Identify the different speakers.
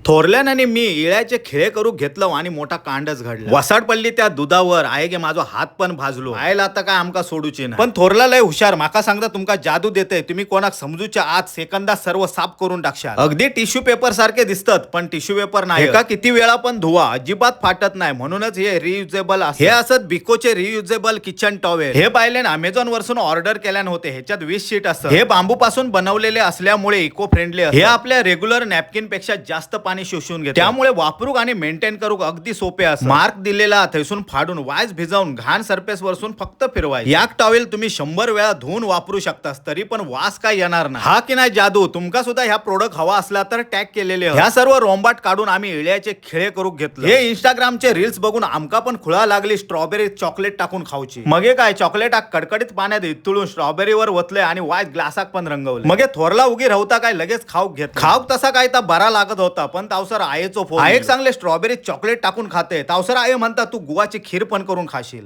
Speaker 1: थोरल्यान आणि मी इळ्याचे खिळे करू घेतलं आणि मोठा कांडच घडला. वसाड पडली त्या दुधावर, आहे गे माझो हात पण भाजलो. आयला आता काय आमका सोडूची ना. पण थोरला लय हुशार, माका सांगता तुमका जादू देते, तुम्ही कोणाक समजूच्या आत सेकंदात सर्व साफ करून टाकशाल. अगदी टिश्यू पेपर सारखे दिसतात पण टिश्यू पेपर नाही. का किती वेळा पण धुवा अजिबात फाटत नाही, म्हणूनच हे रियुजेबल. हे असत बिकोचे रियुजेबल किचन टॉवेल. हे पाहिले अमेझॉन वरसून ऑर्डर केल्यान होते. ह्याच्यात 20 शीट असत. हे बांबू पासून बनवलेले असल्यामुळे इको फ्रेंडली. हे आपल्या रेग्युलर नॅपकिन पेक्षा जास्त पाणी शोषून घेते, त्यामुळे वापरूक आणि मेंटेन करूक अगदी सोपे असत. मार्क दिलेला थैसून फाडून वायस भिजवून घाण सरफेस वरसून फक्त फिरवाय. याक टॉवेल तुम्ही 100 वेळा धुवून वापरू शकता, तरी पण वास काय येणार नाही. हा की नाही जादू? तुमका सुद्धा ह्या प्रोडक्ट हवा असला तर टॅग केलेले. ह्या सर्व रोंबाट काढून आम्ही इळ्याचे खिळे करूक घेतले. हे इंस्टाग्रामचे रील्स बघून आमका पण खुळा लागली स्ट्रॉबेरी चॉकलेट टाकून खाऊची. मगे काय, चॉकलेट कडकडीत पाण्यात इतळून स्ट्रॉबेरीवर ओतले आणि वाईट ग्लासाक पण रंगवले. मगे थोरला उगी राहता काय, लगेच खाऊक घेत. खाऊक तसा काय तर बरा लागत होता, पण तावसर आयेचो फोन. आयेक सांगले स्ट्रॉबेरी चॉकलेट टाकून खाते, तावसर आये म्हणता तू गुवाची खीर पण करून खाशील.